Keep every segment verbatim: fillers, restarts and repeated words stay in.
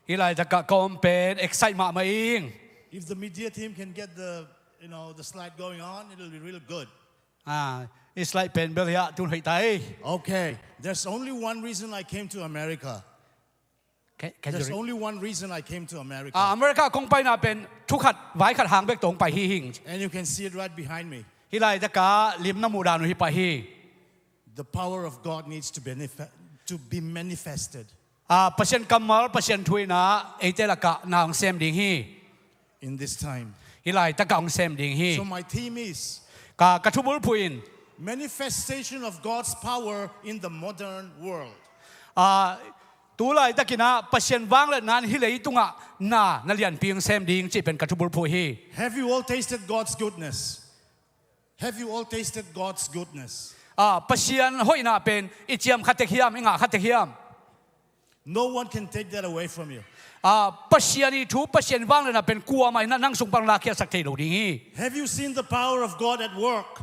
Hih laitakah ka om pen excite mahmah ing. If the media team can get the, you know, the slide going on, it'll be really good. Ah, hih slide pen bel hiah tun hoih tai. Okay, there's only one reason I came to America. Can, can you There's read? Only one reason I came to America. Ah, America kong paina pen thukhat, vaikhat hang bek tawh hong pai hi hing. And you can see it right behind me. Hih laitakah lim na muh dan uh hih pah hi. The power of God needs to be, to be manifested. Ah, Pasian kammal, Pasian thu in ah eite lakah na hong sem ding hi. In this time. Hih laitakah hong sem ding hi. So my theme is Ka, ka thubulphuh in manifestation of God's power in the modern world. Ah, tu laitakin ah Pasian vangliatna in hih leitungah na, na lianpi hong sem ding cih pen ka thubulphuh hi. Have you all tasted God's goodness? Have you all tasted God's goodness? Ah, Pasian hoihna pen i ciam kha tek hiam, i ngah kha tek hiam? No one can take that away from you. Ah, Pasian ii thu, Pasian vangliatna pen kuamah in ah nang sung pan lakhiatsak thei lo ding hi. Have you seen the power of God at work?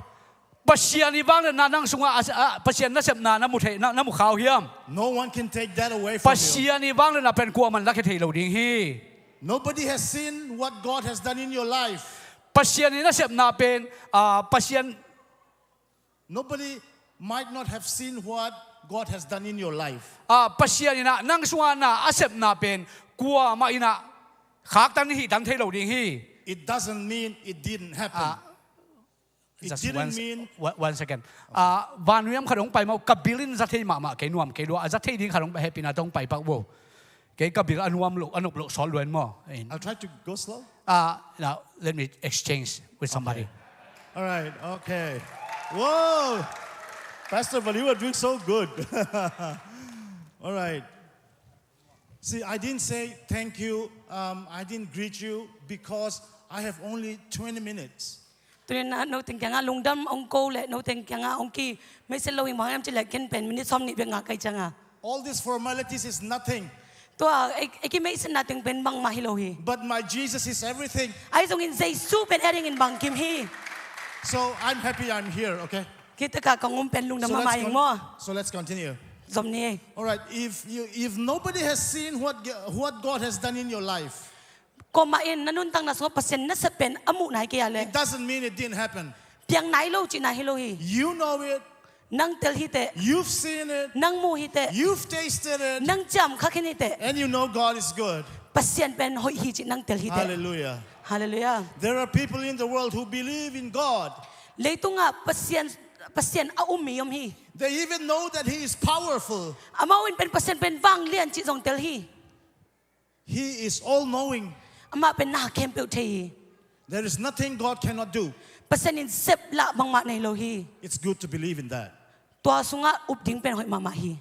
Pasian ii vangliatna nang sungah, ah, ah, Pasian nasepna na mu thei, na, na mu kha uh hiam? No one can take that away from you. Pasian ii vangliatna pen kuamah in lakhia thei lo ding hi. Nobody has seen what God has done in your life. Pasian ii nasepna pen, ah, Pasian Nobody might not have seen what God has done in your life. Ah, Pasian in ah nang sungah na a sepna pen kuamah in ah khaktan hihdan thei lo ding hi. It doesn't mean it didn't happen. Ah, it just didn't one, mean one, one second. Ah, vannuiam khat hong pai mah uh, ka bil in za thei mahmah kei, nuam kei lua, a za thei ding khat hong hehpihna tawh hong pai pak uh. Kei ka bil a nuam loh, a nop loh sawt lua in maw. I'll try to go slow. Ah, now let me exchange with somebody. Okay. All right, okay. Whoa! Pastor Vali, you are doing so good. All right. See, I didn't say thank you, um, I didn't greet you because I have only twenty minutes. Tuni-in ah note kiangah lungdam hong ko leh note kiangah hong ki message lo hi mah hiam cih leh ken pen minute sawmnih bek ngah ka hih ciangah. All these formalities is nothing. Tua ei, ei ki message na teng pen bangmah hi lo hi. But my Jesus is everything. Ahi zongin Jesu pen ei adingin bangkim hi. So I'm happy I'm here, okay? Hih takah ka hong om pen lungdam mahmah ing maw. So let's continue. Zom ni. All right, if you, if nobody has seen what, what God has done in your life, Kuamah in na nuntakna sungah Pasian nasep pen a muh nai kei a leh, it doesn't mean it didn't happen. Piang nai lo cihna hi lo hi. You know it. Nang tel hi teh. You've seen it. Nang mu hi teh. You've tasted it. Nang ciam kha khin hi teh. And you know God is good. Pasian pen hoih hi cih nang tel hi teh. Hallelujah. Hallelujah. There are people in the world who believe in God. Leitungah Pasian, Pasian a um mi om hi. They even know that He is powerful. Amau in pen Pasian pen vanglian cih zong tel hi. He is all-knowing. Amah pen na khempeuh thei hi. There is nothing God cannot do. Pasian in sep lah bangmah nei lo hi. It's good to believe in that. Tua sungah up ding pen hoih mahmah hi.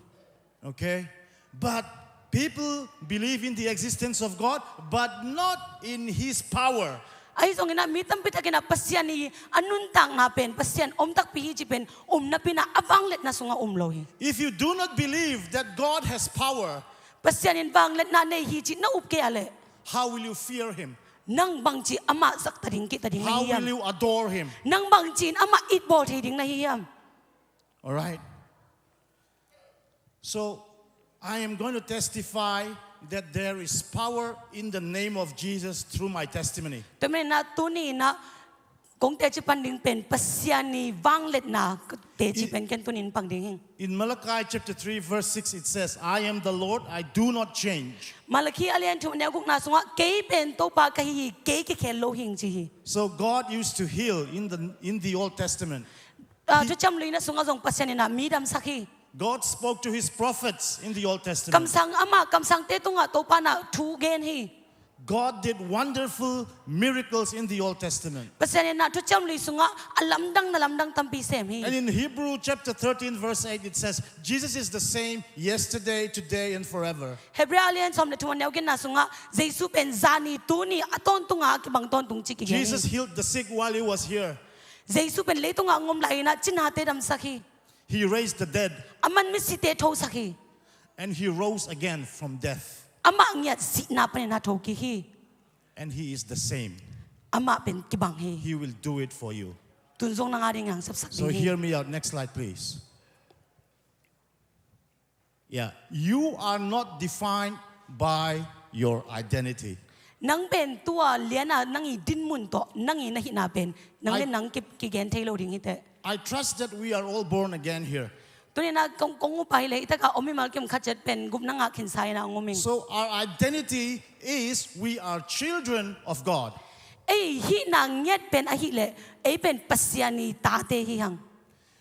Okay? But people believe in the existence of God, but not in His power. Ahi zongin ah mi tampi takin ah Pasian ii a nuntakna pen Pasian om takpi hi cih pen um napi-in ah a vangliatna sungah um lo hi. If you do not believe that God has power, Pasian in vangliatna nei hi cih na up kei a leh, how will you fear Him? Nang bangci amah zahtak ding, kihtak ding na hi hiam? How will you adore Him? Nang bangci in amah itbawl thei ding na hi hiam? All right. So, I am going to testify that there is power in the name of Jesus through my testimony. Tua manin ah tuni-in ah kong teci pan ding pen Pasian ii vangliatna teci pen ken tuni-in pang ding hi. In Malachi chapter three, verse six, it says, "I am the Lord, I do not change." Malakhi a lian thum a neu gukna sungah, "Kei pen Topa ka hi hi, kei kikhel lo hing," ci hi. So God used to heal in the, in the Old Testament. Ah, Thuciam Lui na sungah zong Pasian in ah mi damsak hi. God spoke to His prophets in the Old Testament. Kamsang, amah kamsangte tungah Topa in ah thu gen hi. God did wonderful miracles in the Old Testament. Pasian in ah Thuciam Lui sungah a lamdang na lamdang tampi sem hi. And in Hebrew chapter thirteen, verse eight, it says, "Jesus is the same yesterday, today, and forever." Hebrew a lian sawm le thum a neu giatna sungah Jesu pen zani, tuni, a tawntunga a kibang tawntung ci kigen hi. Jesus healed the sick while He was here. Jesu pen leitungah a om lai-in ah cinate damsak hi. He raised the dead. Aman misite thosak hi. And He rose again from death. Amah ngiat sihna panin a thokik hi. And He is the same. Amah pen kibang hi. He will do it for you. Tun zong nang adingin hong sepsak ding hi. So hear me out. Next slide, please. Yeah, you are not defined by your identity. Nang pen tua liana nang i dinmun tawh nang i na hihna pen nang le nang ki, kigen thei lo ding hi teh. I trust that we are all born again here. Tuni-in ah kong, kong up a hi leh, i takah om mimal kim khat ciat pen gupna ngah khinsa-in ah hong om ing. So our identity is we are children of God. Ei hihna ngiat pen ahih leh ei pen Pasian i tate hi hang.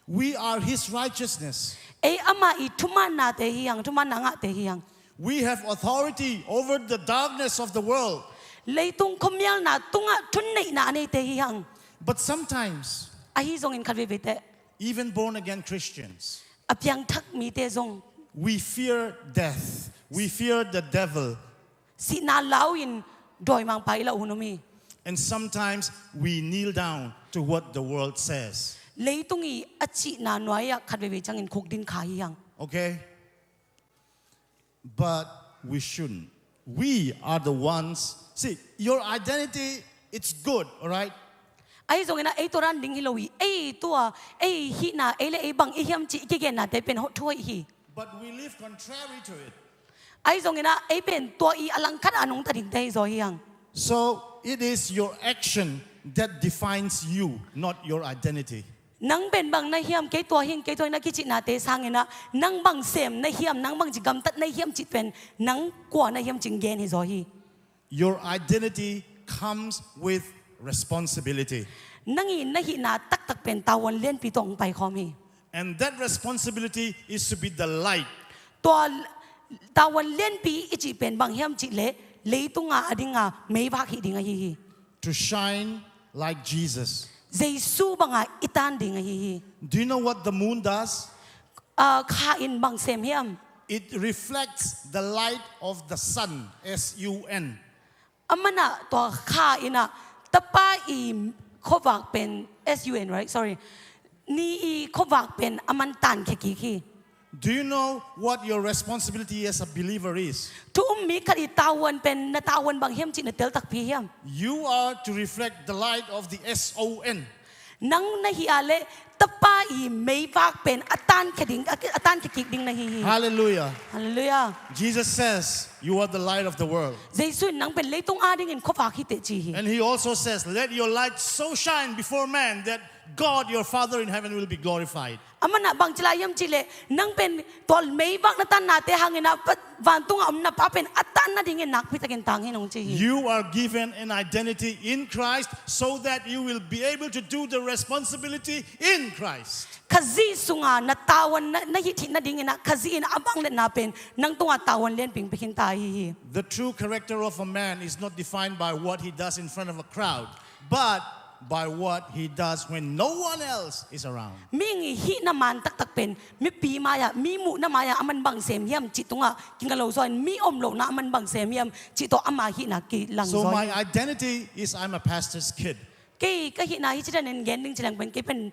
We are His righteousness. Ei amah i thumaannate hi hang, thumaanna ngahte hi hang. We have authority over the darkness of the world. Leitung khuamialna tungah thunneihna a neite hi hang. But sometimes, ahi zongin khat veivei teh, even born again Christians, a piangthak mite zong, we fear death. We fear the devil. Sihna lau-in dawimangpa i lauh hun om hi. And sometimes we kneel down to what the world says. Leitung i a cihna nuai-ah khat veivei ciangin khukdin kha hi hang. Okay? But we shouldn't. We are the ones. See, your identity, it's good, all right? Ahi zongin ah ei tua dan ding hi lo hi. Ei tua, ei hihna, ei le ei bang i hiam cih i kigennate pen hoih, thu hoih hi. But we live contrary to it. Ahi zongin ah ei pen tua i a langkhat a nungta dingte hi zaw hi hang. So it is your action that defines you, not your identity. Nang pen bang na hiam, kei tua hi ing, kei tua hi ing na kicihnate sangin ah nang bang sem na hiam, nang bangci gamtat na hiam cih pen nang kua na hiam cih gen hi zaw hi. Your identity comes with responsibility. Nang i na hihna taktak pen tavuan lianpi tawh hong paikhawm hi. And that responsibility is to be the light. Tua tavuan lianpi i cih pen bang hiam cih leh leitunga a dinga meivak hih ding ahi hi. To shine like Jesus. Jesu banga i tan ding ahi hi. Do you know what the moon does? Ah, kha in bang sem hiam? It reflects the light of the sun, S U N. Aman ah tua kha in ah tapa i khuavak pen, S U N, right? Sorry. Ni i khuavak pen aman tankhia kik hi. Do you know what your responsibility as a believer is? Thu um mi khat i tavuan pen, na tavuan bang hiam cih na tel takpi hiam? You are to reflect the light of the S O N. Nang na hih a leh tapa i meivak pen a tankhia ding, a tankhia kik ding na hi hi. Hallelujah. Hallelujah. Jesus says, "You are the light of the world." Jesu in nang pen leitung a dingin khuavak hi teh ci hi. And he also says, "Let your light so shine before man that God, your Father in heaven, will be glorified." Aman ah bang ci lai hiam cih leh nang pen tua meivak na tannate hangin ah pa, vantunga om na Pa pen a tan nadingin nakpi takin tang hi ing ci hi. You are given an identity in Christ so that you will be able to do the responsibility in Christ. Khazih sunga na tavuan na, na hih theih nadingin ah Khazih in a vangliatna pen nang tungah tavuan lianpi hong pia khin ta ahi hi. The true character of a man is not defined by what he does in front of a crowd, but by what he does when no one else is around. Mihing i hihna man taktak pen mipi mai-ah, mi muhna mai-ah aman bang sem hiam cih tungah kinga lo zaw in, mi om lohna aman bang sem hiam cih tawh ama hihna kilang zaw hi. So my identity is I'm a pastor's kid. Kei ka hihna hi ci dan in gen ding ci leng pen kei pen,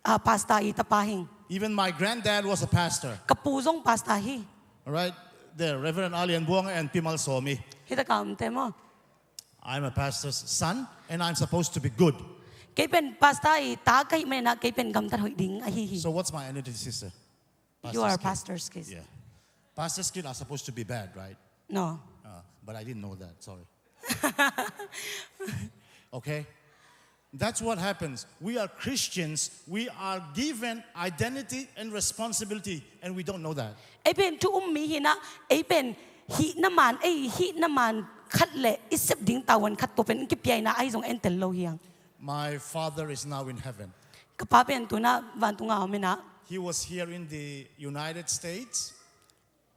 ah, pastor i tapa hi ing. Even my granddad was a pastor. Ka pu zong pastor hi. All right, there, Reverend A Lian Buang and Pi Mal Sawmi. Hi takah omte maw. I'm a pastor's son, and I'm supposed to be good. Kei pen pastor i ta ka hih manin ah kei pen gamtat hoih ding ahi hi. So what's my identity, sister? You are pastor's kid. Yeah. Pastor's kid are supposed to be bad, right? No. Uh, but I didn't know that, sorry. Okay? That's what happens. We are Christians. We are given identity and responsibility, and we don't know that. Ei pen thu um mi hi in ah, ei pen hihna man, ei hihna man khat le i sep ding tavuan khat tua pen kipia in ah, ahi zong en tel lo hi hang. My father is now in heaven. Ka pa pen tu-in ah vantunga om in ah. He was here in the United States.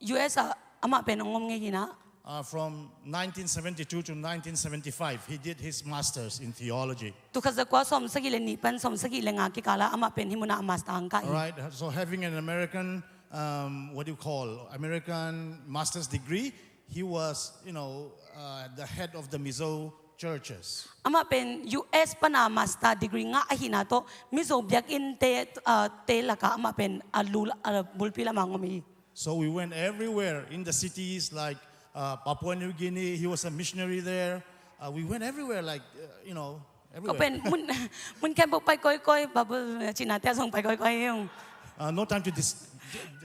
U S ah amah pen hong om ngei hi in ah. Uh, from nineteen seventy-two to nineteen seventy-five, he did his master's in theology. Tul khat za kua sawmsagih le nih pan sawmsagih le nga kikal ah amah pen hih mun ah a master hong kah hi. All right, so having an American, um, what do you call, American master's degree, he was, you know, uh, the head of the Mizo churches. Amah pen U S pana master degree ngah ahihna tawh Mizo biakinnte, uh, te lakah amah pen a lul, a bulpi lamah hong om hi. So we went everywhere in the cities like, uh, Papua New Guinea. He was a missionary there. Uh, we went everywhere, like, uh, you know, everywhere. Ka pen mun, mun khempeuh pai kawikawi, Bible cihnate ah zong pai kawikawi hi ung. Uh, no time to dis-,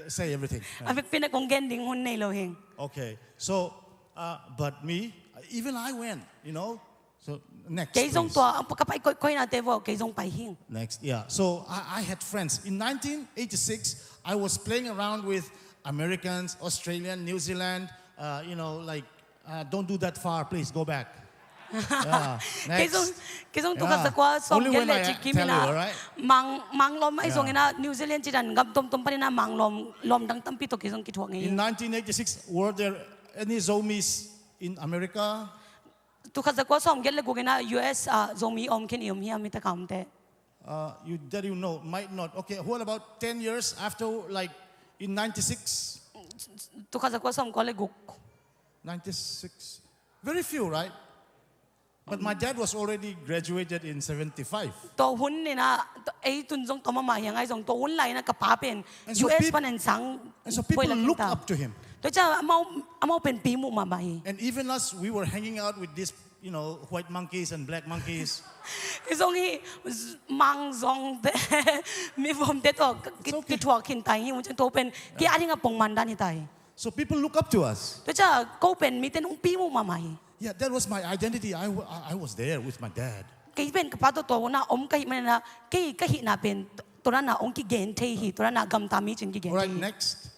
say everything. A vekpi-in ah kong gen ding hun nei lo hi ung. Okay. So Uh, but me, even I went, you know. So next, Kei zong please. Tua ka pai koikoi nate vo, kei zong pai hing. Next, yeah. So I, I had friends. In nineteen eighty-six, I was playing around with Americans, Australian, New Zealand, uh, you know, like, uh, don't do that far, please go back. Yeah, kei zong next. Kei zong tu khat za kua sawm giat le ci kim ina mang, mang lawm ai zong ina New Zealand ci dan gam tomtom pan ina mang lawm, lawm dang tampi tawh kei zong kithuak ngei. In nineteen eighty-six, were there any Zomis in America? Tu khat za kua sawm giat le guk ina U S ah Zomi om khin i om hiam, i ta ka om te? Uh, you, that you know, might not. Okay, what about ten years after, like, in ninety-six? Tu khat za kua sawm kua le guk. Ninety-six. Very few, right? But my dad was already graduated in seventy-five. Tua hun ina, ei tun zong tua mahmah hiang ai zong tua hun lai ina ka pa pen U S pan en sang. And so people look up to him. Tua cia amau, amau pen pi muh mahmah hi. And even as we were hanging out with these, you know, white monkeys and black monkeys. Hi zong hi, mang zong te, mi vom te tawh kithuak khin tai hi, mu cin to pen ki a ding a pong man dan hi tai. So people look up to us. Tua cia ko pen mi ten ung pi muh mahmah hi. Yeah, that was my identity. I, wa- I I was there with my dad. Kei pen ka pa tawh tua na om ka hih manina kei ka hihna pen tua na ong kigen thei hi, tua na gamta mi cin kigen thei hi. All right, next.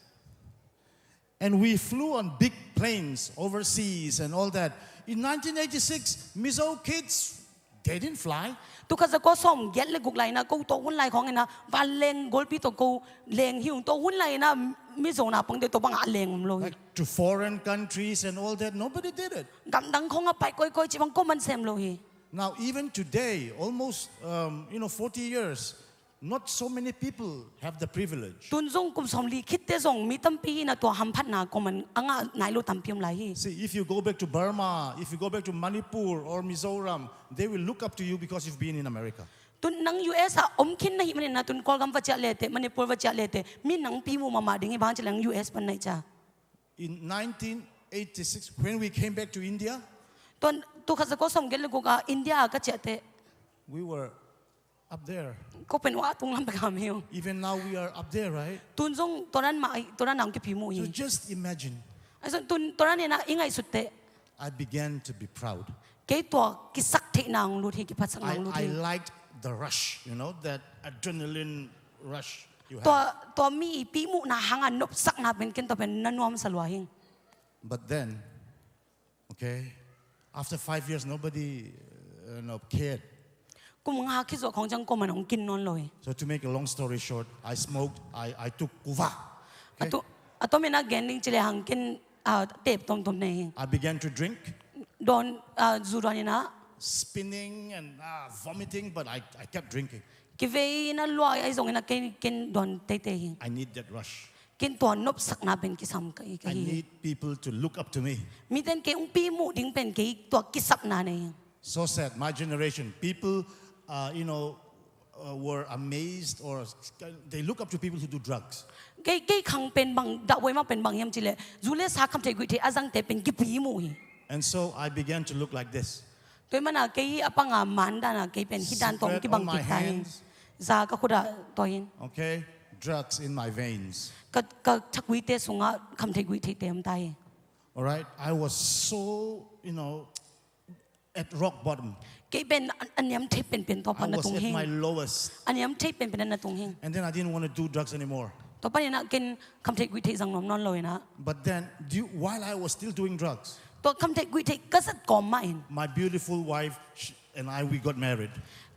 And we flew on big planes overseas and all that. In nineteen eighty-six, Mizo kids, they didn't fly. Tu khat za kua sawm giat le guk lai ina ko tua hun lai khawng ina van leng golpi tawh ko leng hi ung, tua hun lai ina Mizo na pang de tua bang a leng om lo hi. Like to foreign countries and all that, nobody did it. Gam dang khawng a pai koikoi ci bang ko man sem lo hi. Now, even today, almost, um, you know, forty years, not so many people have the privilege. Tun zong kum sawm li khit te zong mi tampi ina tua hamphatna ko man a ngah nai lo tampi om lai hi. See, if you go back to Burma, if you go back to Manipur or Mizoram, they will look up to you because you've been in America. Tun nang U S ah om khin na hih manina tun Kawlgam va ciah le te, Manipur va ciah le te, mi nang pi muh mahmah ding hi bang ci leng U S pan na hi cia. In nineteen eighty-six, when we came back to India, Tuan tu khat za kua sawm giat le guk ah India ah ka ciah te. We were up there. Ko pen wa tung lam pek ham hiu. Even now we are up there, right? Tun zong tua dan mah, tua dan ang kipi muh hi. So just imagine. Ai zong tun tua dan ina i ngaihsut te. I began to be proud. Kei tua kisak theihna ang lut hi, kiphatsakna ang lut hi. I liked the rush, you know, that adrenaline rush you have. Tua, tua mi pi muhna hanga nopsakna pen ken tua pen na nuamsa lua hi. But then, okay, after five years, nobody, uh, you know, cared. Kum nga khit zuak khawng ciang ko man hong kin nawn lo hi. So to make a long story short, I smoked, I, I took kuva. Okay? A tu, a tua mina gen ding ci le hang ken, ah, tep tomtom nei hi. I began to drink. Dawn, ah, zu dawn ina. Spinning and, ah, vomiting, but I, I kept drinking. Kivei ina luai ai zong ina ken, ken dawn teitei hi. I need that rush. Ken tua nopsakna pen kisam ka hi, ka hi. I need people to look up to me. Miten kei ung pi muh ding pen kei tua kisapna nei hi. So sad, my generation, people, uh, you know, uh, were amazed or they look up to people who do drugs. Kei, kei khang pen bang, dah buai mak pen bang hiam ci le, zu le sa kham thei guih thei a zangte pen kipi muh hi. And so I began to look like this. Tua hi mana kei hi a panga man dana kei pen hi dan tawh kibang kik ta hi. Cigarette on my hands. Za ka khut ah tua hin. Okay? Drugs in my veins. Ka, ka thakuite sungah kham thei guih theite om ta hi. All right? I was so, you know, at rock bottom. Kei pen a, a niam thei penpen tua pan na tung hi. I was at my lowest. A niam thei penpen na tung hi. And then I didn't want to do drugs anymore. Tua pan ina ken kham thei guih thei zang nuam nawn lo ina. But then, do you, while I was still doing drugs, tua kham thei guih thei ka zat kawm mah in. My beautiful wife, sh- and I, we got married.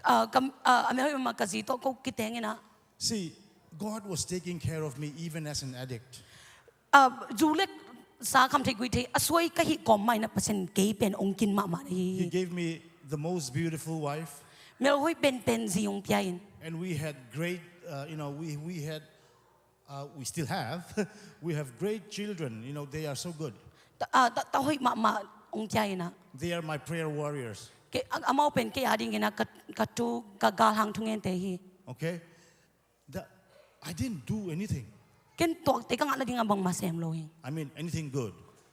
Ah, kam, ah, a mel hoih mah ka zi tawh ko kiteng ina. See, God was taking care of me even as an addict. Ah, zu le sa kham thei guih thei a suai ka hih kawm mah ina Pasian kei pen ong kin mahmah na hi. He gave me the most beautiful wife. Mel hoih penpen zi ong pia in. And we had great, uh, you know, we, we had, uh, we still have, we have great children, you know, they are so good. Ta, ah, ta, ta hoih mahmah ong pia ina. They are my prayer warriors. Kei, a, amau pen kei a ding ina ka, ka thu, ka galhang thungente hi. Okay? That, I didn't do anything. Ken tuakte ka ngah nading a bangmah sem lo hi. I mean, anything good.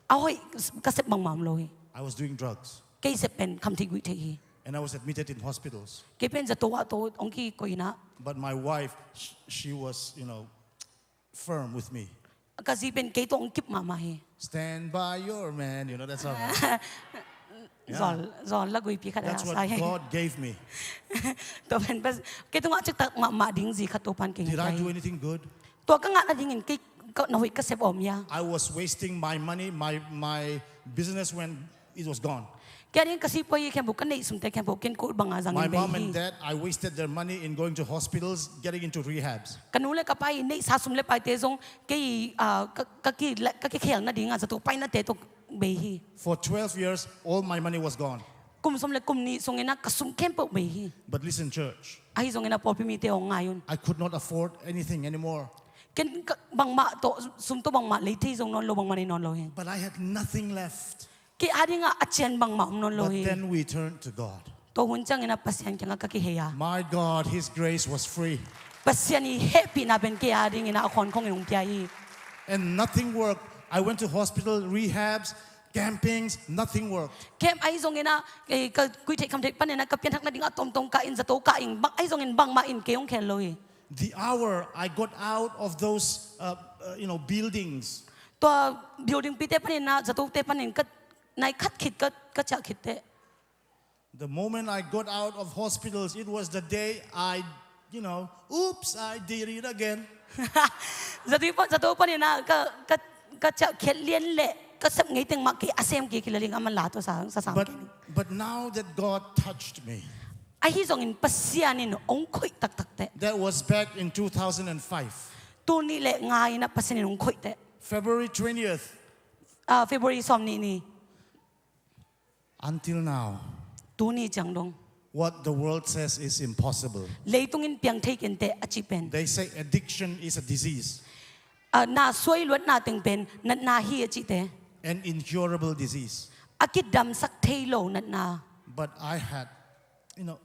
A hoih ka sep bangmah om lo hi. I was doing drugs. Kei sep pen kham thei guih thei hi. And I was admitted in hospitals. Kei pen zato ah to ong kikoih ina. But my wife, sh- she was, you know, firm with me. ka zi pen kei tawh hong kip mahmah hi. Stand by your man, you know that song. Yeah. Zawl, zawl la guipi khat a sa hi. That's what God gave me. Tua pen pas, kei tungah ciktak mahmah ding zi khat Topan kei hong pia hi. Did I do anything good? Tua ka ngah nadingin kei ka, na hoih ka sep om hia? I was wasting my money, my, my business when it was gone. Kei ading ka sih pua hi khempeuh, ka neih sumte khempeuh ken kul banga zangin bei hi. My mom and dad, I wasted their money in going to hospitals, getting into rehabs. Ka nu le ka pa i neihsa sum le paite zong kei, ah, ka, ka ki, ka kikhel nadinga zato painate tawh bei hi. For twelve years, all my money was gone. Kum sawm le kum nih sungin ah ka sum khempeuh bei hi. But listen, church. Ahi zongin ah pawlpi mite aw, ngai un. I could not afford anything anymore. Ken ka, bangmah tawh, sum tawh bangmah lei thei zong nawn lo, bangmah nei nawn lo hi. But I had nothing left. Kei adingah a cian bangmah om nawn lo hi. But then we turned to God. Tua hun ciangin ah Pasian kiangah ka kihei a. My God, His grace was free. Pasian i hehpihna pen kei adingin ah a khawnkhongin hong pia hi. And nothing worked. I went to hospital, rehabs, campings, nothing worked. Camp ahi zongin ah, eh, ka guihtheih khamtheih panin ah ka pianthak nading a tawmtawm kah in, zato kah in, bang, ahi zongin bangmah in kei hong khel lo hi. The hour I got out of those, uh, uh, you know, buildings. Tua building pite panin ah, zatote panin ka nai khat khit ka, ka ciah khit teh. The moment I got out of hospitals, it was the day I, you know, oops, I did it again. Zato pan, zato panin ah ka, ka, ka ciah khiat lian leh ka sep ngei teng mah kei a sem kik hi lel ing, a man la tawh sa, sa sam kik. But now that God touched me, ahi zongin Pasian in hong khoih taktak teh. That was back in two thousand and five. Tul nih le nga in ah Pasian in hong khoih teh. February twentieth. Ah, February sawm nih ni. Until now, tuni ciang dong, what the world says is impossible. Leitung in piang thei kei inteh a cih pen. They say addiction is a disease. Ah, na suai luatna teng pen natna hi a cih teh. An incurable disease. A kidamsak thei lo natna. But I had, you know,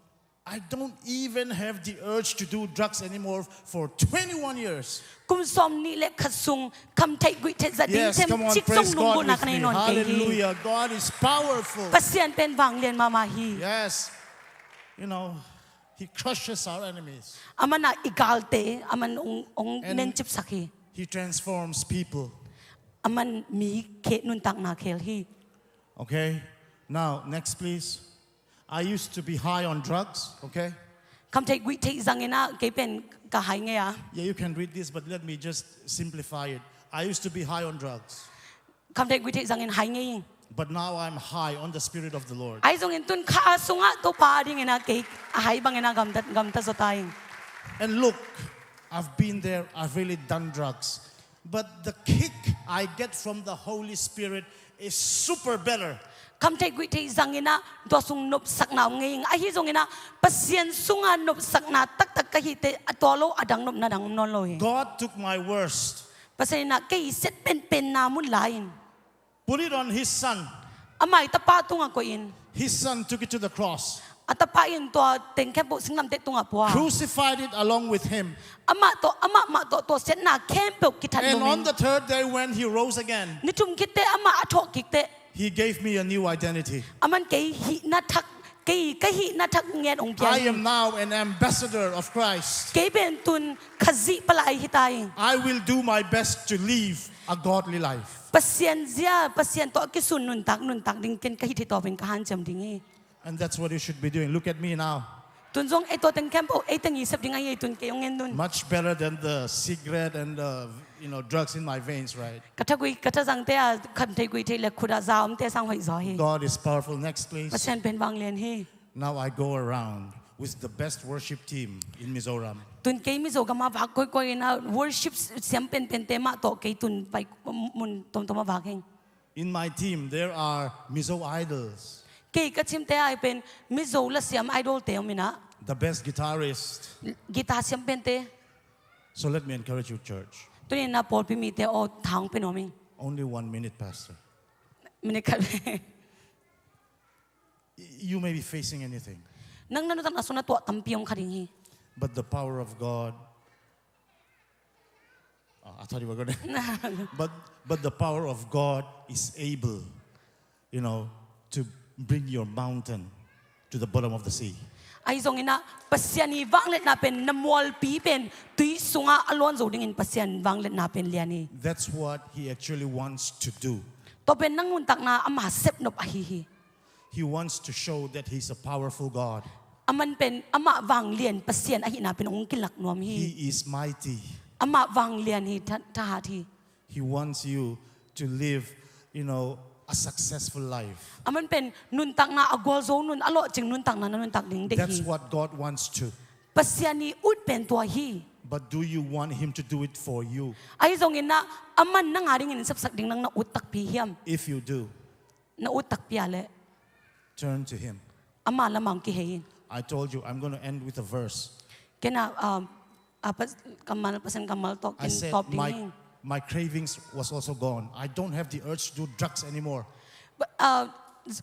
I don't even have the urge to do drugs anymore for twenty-one years. Kum sawm nih le khat sung khamtheih guihtheih za ding themcik zong lunggulhna ka nei nawn kei hi. Yes, come on, praise God with me. Hallelujah. God is powerful. Pasian pen vanglian mahmah hi. Yes. You know, He crushes our enemies. Aman ah i galte, aman hong, hong nencipsak hi. And He transforms people. Aman mi khe nuntakna khel hi. Okay. Now, next, please. I used to be high on drugs, okay? Khamtheih guihtheih zangin ah kei pen ka hai ngei a. Yeah, you can read this, but let me just simplify it. I used to be high on drugs. Khamtheih guihtheih zangin hai ngei ing. But now I'm high on the Spirit of the Lord. Ahi zongin tun kha sungah Topa adingin ah kei a hai bangin ah gamta, gamta zaw ta ing. And look, I've been there, I've really done drugs. But the kick I get from the Holy Spirit is super better. Khamtheih guihtheih zangin ah tua sung nopsakna om ngei ing. Ahi zongin ah Pasian sunga nopsakna taktak ka hih teh a tua lo a dang nopna dang om nawn lo hi. God took my worst. Pasian in ah kei i siat penpenna mun la in. Put it on His Son. Amah i Tapa tungah koih in. His Son took it to the cross. A Tapa in tua teng khempeuh singlamteh tungah pua. Crucified it along with Him. Amah tawh, amah mah tawh tua siatna khempeuh kithat lum in. And on the third day when He rose again, ni thum khit teh amah a thawh kik teh. He gave me a new identity. Aman kei hihna thak, kei, ka hihna thak ngiat hong pia hi. I am now an ambassador of Christ. Kei pen tun Khazih palai hi ta hi. I will do my best to live a godly life. Pasian zia, Pasian tawh a kisun nuntak, nuntak ding ken ka hih thei tawpin ka hanciam ding hi. And that's what you should be doing. Look at me now. Tun zong ei tua teng khempeuh, ei teng i sep ding ahi, ei tun kei hong en un. Much better than the cigarette and the, you know, drugs in my veins, right? Ka thagui, ka thazangte a khamtheih guihtheih le khut ah za omte sang hoih zaw hi. God is powerful. Next, please. Pasian pen vanglian hi. Now I go around with the best worship team in Mizoram. Tun kei Mizo gam ah vak koikoi in ah worship siam penpente mah tawh kei tun pai mun tomtom ah vak hing. In my team, there are Mizo idols. Kei ka teamte ah pen Mizo lasiam idolte om in ah. The best guitarist. Guitar siam pente. So let me encourage you, church. Tuni in ah pawlpi mite aw, tha hong pia nuam ing. Only one minute, Pastor. Minute khat. You may be facing anything. Nang na nuntakna sung na tuah tampi om kha ding hi. But the power of God, oh, I thought you were gonna. But, but the power of God is able, you know, to bring your mountain to the bottom of the sea. Ahi zongin ah Pasian i vangliatna pen na mualpi pen tui sungah a lawn zo dingin Pasian vangliatna pen lian hi. That's what he actually wants to do. Tua pen nang nuntakna ama sepnop ahi hi. He wants to show that he's a powerful God. Aman pen amah vanglian Pasian ahihna pen hong kilak nuam hi. He is mighty. Amah vanglian hi, tha- thahat hi. He wants you to live, you know, a successful life. Aman pen nuntakna a gualzo nun, a lawhcing nuntakna na nuntak ding deih That's hi. What God wants to. Pasian i ut pen tua hi. But do you want him to do it for you? Ahi zongin ah aman nang a dingin sepsak ding nang na ut takpi hiam? If you do, Na ut takpi a leh turn to him. ama lamah hong kihei in. I told you, I'm going to end with a verse. Ken ah, um, a pas- kammal, Pasian kammal tawh I ken said, tawp ding my, hi. My cravings was also gone. I don't have the urge to do drugs anymore. Ba- ah,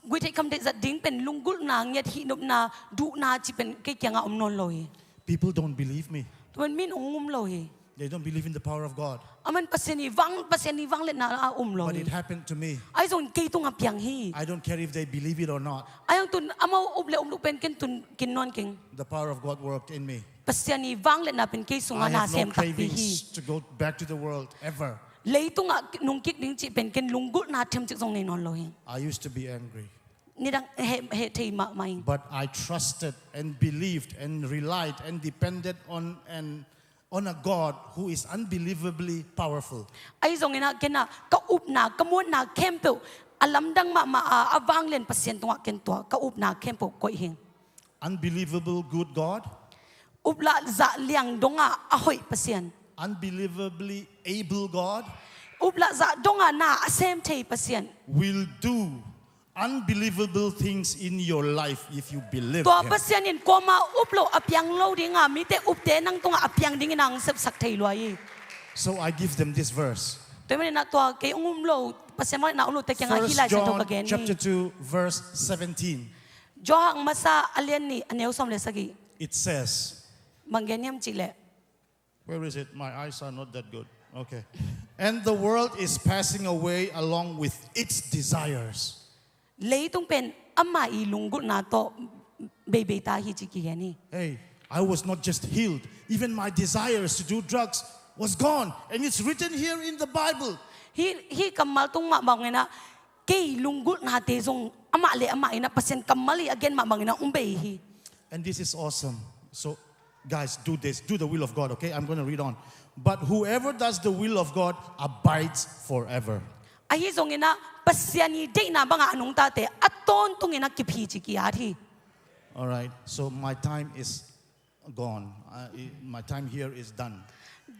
guihtheih khamtheih zat ding pen lunggulhna, ngiat hihnopna, duhna cih pen kei kiangah om nawn lo hi. People don't believe me. Tua pen min hong um lo hi. They don't believe in the power of God. Aman Pasian i vang, Pasian i vangliatna a um lo But hi. It happened to me. Ahi zongin kei tungah piang hi. I don't care if they believe it or not. Ahi zong tun amau up le um lo pen ken tun kin nawn keng. The power of God worked in me. Pasian i vangliatna pen kei sungah I na have no sem takpi hi. Cravings to go back to the world ever. Leitungah nungkik ding cih pen ken lunggulhna themcik zong nei nawn lo hi. I used to be angry. Nidang he, he thei mahmah ing. But I trusted and believed and relied and depended on an, on a God who is unbelievably powerful. Ahi zongin ah ken ah ka upna, ka muanna khempeuh a lamdang mahmah a, a vanglian Pasian tungah ken tua ka upna khempeuh koih hi. Unbelievable good God, Uplah zah liang dongah a hoih Pasian. Unbelievably able God, Uplah zah dongah na a sem thei Pasian. Will do unbelievable things in your life if you believe Tua him. Pasian in kuama up lo a piang lo dinga, mite upte nang tungah a piang dingin ang sepsak thei lua hi. So I give them this verse. Tua manin ah tua kei ung um lo, Pasian vangliatna um lo te kiangah hih First Lai Siangtho ka John gen chapter hi. two, verse seventeen. Johan masa a lian nih a neu sawm le sagih. It says, Bang gen hiam cih leh. Where is it? My eyes are not that good. Okay. And the world is passing away along with its desires. Leitung pen ama i lunggulhna tawh beibei ta hi ci kigen hi. Hey, I was not just healed. Even my desires to do drugs was gone. And it's written here in the Bible. Hi, hi kammal tung mah bangin ah kei lunggulhnate zong amah le amah in ah Pasian kammal i a gen mah bangin ah um bei hi. And this is awesome. So, guys, do this. Do the will of God, okay? I'm going to read on. But whoever does the will of God abides forever. Ahi zongin ah Pasian i deihna bangah a nungtate a tawntungin ah kip hi ci ki-at hi. All right. So my time is gone. Uh, i- my time here is done.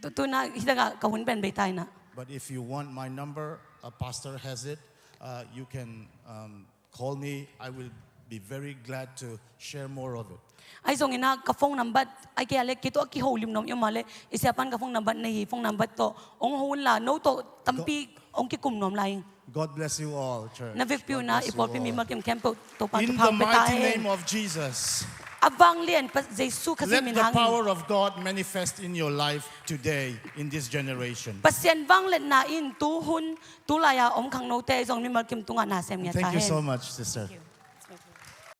Tu, tu na hi takah ka hun pen bei ta in ah. But if you want my number, a pastor has it. Uh, you can um, call me. I will be very glad to share more of it. Ahi zongin ah ka phone number, ahi kei a le kei tawh a kiho lim nuam i om a le, i siapan ka phone number nei hi, phone number tawh ong ho un la, no tawh tampi ong kikum nuam lai. God bless you all, church. Na vekpi uh God na bless i you pawlpi all. mimal kim khempeuh Topa In thupha the hong pia ta mighty hen. Name of Jesus, A vanglian pa Jesu Khazih let min the hangin. Power of God manifest in your life today, in this generation. Pasian vangliatna in tu hun, tu lai-a om khangnote zong mimal kim tungah na sem ngiat ta Thank you hen. So much, sister.